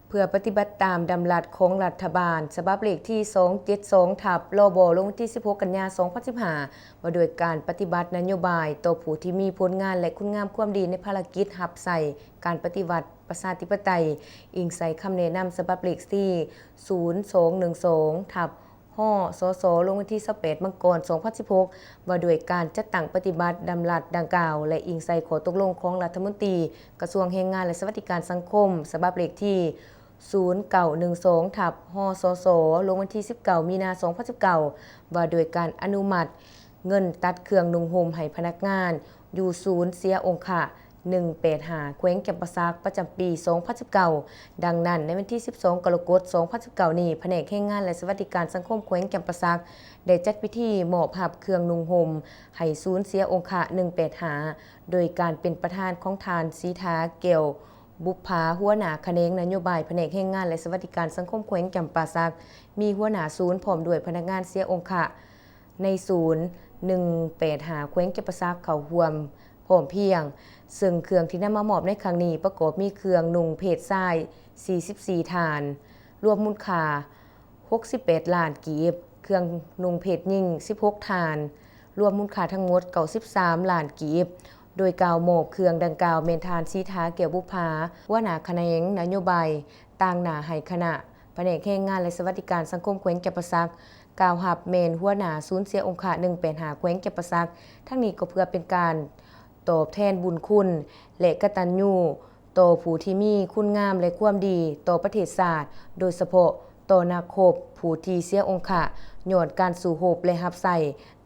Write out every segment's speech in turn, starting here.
ເພື່ອປະຕິບັດຕາມດຳລັດຂອງລັດຖະບານ ສະບັບເລກທີສອງເຈັດສອງ ທັບ ລບ ລົງວັນທີສິບຫົກ ກັນຍາ ສອງພັນສິບຫ້າ ວ່າດ້ວຍການປະຕິບັດນະໂຍບາຍຕໍ່ຜູ້ທີ່ມີຜົນງານ ແລະ ຄຸນງາມຄວາມດີໃນພາລະກິດຮັບໃຊ້ການປະຕິວັດປະຊາທິປະໄຕ, ອີງໃສ່ຄຳແນະນຳສະບັບເລກທີສູນສອງໜຶ່ງສອງ ທັບ ຮສສ ລົງວັນທີຊາວແປດ ມັງກອນ ສອງພັນສິບຫົກ ວ່າດ້ວຍການຈັດຕັ້ງປະຕິບັດດຳລັດດັ່ງກ່າວ ແລະ ອີງໃສ່ຂໍ້ຕົກລົງຂອງລັດຖະມົນຕີກະຊວງແຮງງານ ແລະ ສະຫວັດດີການສັງຄົມ ສະບັບເລກທີ ສູນເກົ້າໜຶ່ງສອງ ທັບ ຮສສ ລົງວັນທີສິບເກົ້າ ມີນາ ສອງພັນສິບເກົ້າ ວ່າດ້ວຍການອະນຸມັດເງິນຕັດເຄື່ອງນຸ່ງຫົ່ມໃຫ້ພະນັກງານຢູ່ສູນເຊຍອົງຄະ ໜຶ່ງແປດຫ້າ ແຂວງຈຳປາສັກ ປະຈຳປີ ສອງພັນສິບເກົ້າ. ດັ່ງນັ້ນ, ໃນວັນທີສິບສອງ ກໍລະກົດ ສອງພັນສິບເກົ້າ ນີ້, ພະແນກແຮງງານ ແລະ ສະຫວັດດີການສັງຄົມແຂວງຈຳປາສັກ ໄດ້ຈັດພິທີມອບຮັບເຄື່ອງນຸ່ງຫົ່ມໃຫ້ສູນເຊຍອົງຄະ ໜຶ່ງແປດຫ້າ ໂດຍການເປັນປະທານຂອງທ່ານ ສີທາ ແກ້ວ ບຸບຜາ ຫົວໜ້າຂະແໜງນະໂຍບາຍ ພະແນກແຮງງານ ແລະ ສະຫວັດດີການສັງຄົມແຂວງຈຳປາສັກ, ມີຫົວໜ້າສູນ ພ້ອມດ້ວຍພະນັກງານເຊຍອົງຄະໃນສູນ ໜຶ່ງແປດຫ້າ ແຂວງຈຳປາສັກ ເຂົ້າຮ່ວມພ້ອມພຽງ, ເຊິ່ງເຄື່ອງທີ່ນຳມາມອບໃນຄັ້ງນີ້ ປະກອບມີເຄື່ອງນຸ່ງເພດຊາຍ ສີ່ສິບສີ່ ທ່ານ, ລວມມູນຄ່າ ຫົກສິບແປດລ້ານກີບ, ເຄື່ອງນຸ່ງເພດຍິງ ສິບຫົກ ທ່ານ, ລວມມູນຄ່າທັງໝົດ ເກົ້າສິບສາມລ້ານກີບ. ໂດຍກ່າວມອບເຄື່ອງດັ່ງກ່າວແມ່ນທ່ານ ສີທາ ແກ້ວບຸບຜາ ຫົວໜ້າຂະແໜງນະໂຍບາຍຕາງໜ້າໃຫ້ຄະນະພະແນກແຮງງານ ແລະ ສະຫວັດດີການສັງຄົມແຂວງຈຳປາສັກ, ກ່າວຮັບແມ່ນຫົວໜ້າສູນເຊຍອົງຄະ ໜຶ່ງແປດຫ້າ ແຂວງຈຳປາສັກ. ທັງນີ້ກໍເພື່ອເປັນການຕອບແທນບຸນຄຸນ ແລະ ກະຕັນຍູ ຕໍ່ຜູ້ທີ່ມີຄຸນງາມ ແລະ ຄວາມດີຕໍ່ປະເທດຊາດ, ໂດຍສະເພາະຕໍ່ນັກຮົບຜູ້ທີ່ເສຍອົງຄະຍ້ອນການສູ້ຮົບ ແລະ ຮັບໃຊ້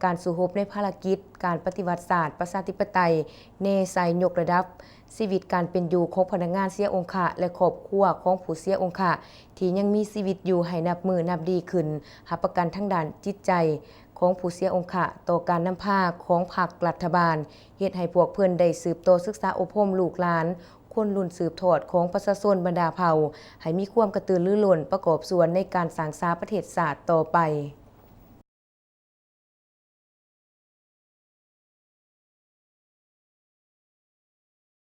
ການສູ້ຮົບໃນພາລະກິດການປະຕິວັດຊາດປະຊາທິປະໄຕ, ແນໃສ່ຍົກລະດັບຊີວິດການເປັນຢູ່ຂອງພະນັກງານເສຍອົງຄະ ແລະ ຄອບຄົວຂອງຜູ້ເສຍອົງຄະທີ່ຍັງມີຊີວິດຢູ່ໃຫ້ນັບມື້ນັບດີຂຶ້ນ, ຮັບປະກັນທາງດ້ານຈິດໃຈຂອງຜູ້ເສຍອົງຄະຕໍ່ການນຳພາຂອງພັກລັດຖະບານ, ເຮັດໃຫ້ພວກເພິ່ນໄດ້ສືບຕໍ່ສຶກສາອົບຮົມລູກຫຼານ ຄົນລຸ້ນສືບທອດຂອງປະຊາຊົນບັນດາເຜົ່າ ໃຫ້ມີຄວາມກະຕືລືລົ້ນປະກອບສ່ວນໃນການສ້າງສາປະເທດຊາດຕໍ່ໄປ.